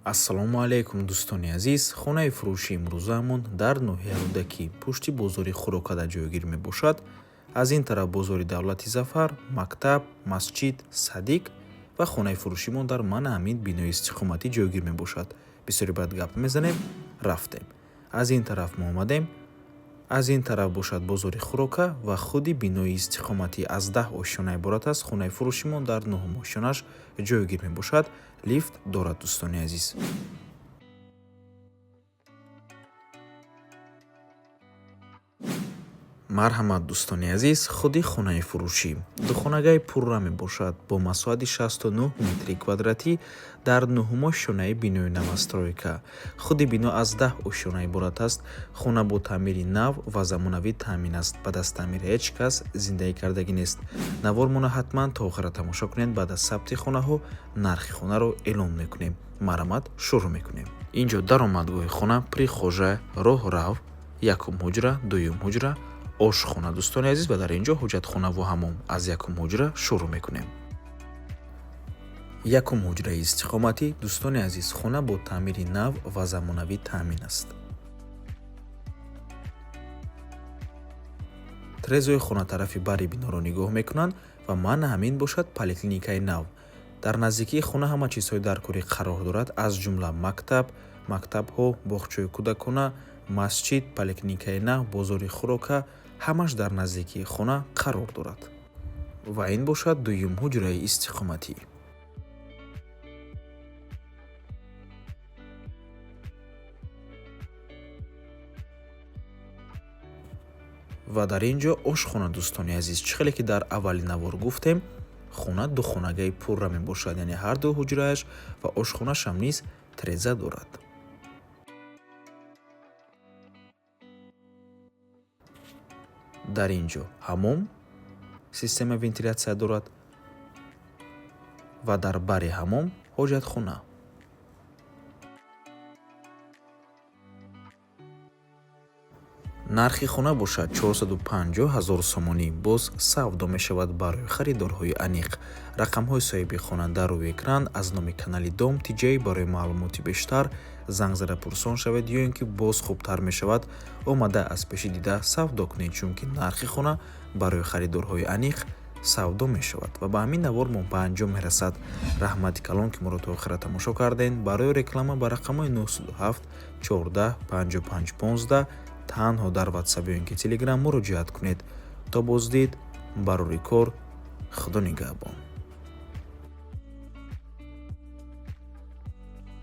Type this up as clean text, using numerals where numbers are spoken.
Ассалому алайкум, дӯстони азиз. Хонаи фурӯши имрӯзаамон дар ноҳияи Рӯдакӣ, пушти бозори Хӯрокада ҷойгир мебошад. Аз ин тараф бозори давлати Зафар, мактаб, масҷид, садик ва хонаи фурӯшимон дар мана ҳамин бинои истиқоматӣ ҷойгир мебошад. Бисёре баъд гап мезанем, рафтем. Аз ин тараф мо омадем, аз ин тараф бошад бозори Хӯрока ва худи бинои истиқоматӣ аз 10 ошёна иборат аст. Хонаи фурӯшимон дар нуҳум ошёнаш ҷойгир мебошад. Лифт дорад, дӯстони азиз. Марҳамат, дӯстони азиз, худи хонаи фурӯшӣ духонагаи пурра мебошад бо масоҳати 69 метри квадратӣ дар нуҳум ошёнаи бинои новостройка. Худи бино аз 10 ошёна иборат аст. Хона бо таъмири нав ва замонавӣ таъмин аст. Баъд аз таъмир ҳеҷ кас зиндагӣ кардагӣ нест. Навормона ҳатман то охира тамошо кунед. Баъд аз сабти хонаҳо нархи хонаро эълон мекунем. Марҳамат, шурӯъ мекунем. Инҷо даромадгоҳи хона, прихожая, роҳрав, якум ҳуҷра, дуюм ҳуҷра, ошхона, дӯстони азиз, ва дар ин ҷо ҳоҷатхонаву ҳамом. Аз якум ҳуҷра шурӯъ мекунем. Якум ҳуҷраи истиқоматӣ, дӯстони азиз, хона бо таъмири нав ва замонавӣ таъмин аст. Трезои хона тарафи бари биноро нигоҳ мекунанд ва мана ҳамин бошад поликлиникаи нав. Дар наздикии хона ҳама чизҳои даркорӣ қарор дорад, аз ҷумла мактаб, мактабҳо, боғчаи кӯдакона, масҷид, поликлиникаи нав, бозори Хӯрока, ҳамаш дар наздикии хона қарор дорад. Ва ин бошад дуюм ҳуҷраи истиқоматӣ. Ва дар ин ҷо ошхона, дӯстони азиз. Чӣ хеле ки дар аввали навор гуфтем, хона духонагаи пурра мебошад, яъне ҳар ду ҳуҷрааш ва ошхонашам низ треза дорад. Дар ин ҷо ҳамом, системаи вентилятсия дорад ва дар бари ҳамом ҳоҷатхона. Нархи хона бошад 450 ҳазор сомонӣ, боз савдо мешавад барои харидорҳои аниқ. Рақамҳои соҳиби хона дар рӯи экран. Аз номи канали Дом Тиҷай барои маълумоти бештар занг зада пурсон шавед ё ин ки боз хубтар мешавад омада аз пеши дида савдо кунед, чунки нархи хона барои харидорҳои аниқ савдо мешавад. Ва ба ҳамин навор мо ба анҷом мерасад. Раҳмати калон, ки моро то охира тамошо кардем. Барои реклама ба рақамҳои 907 14 55 15 танҳо дар Ватсап ё ин ки Телеграм муроҷиат кунед. То боздид, барори кор, Худо нигаҳбон.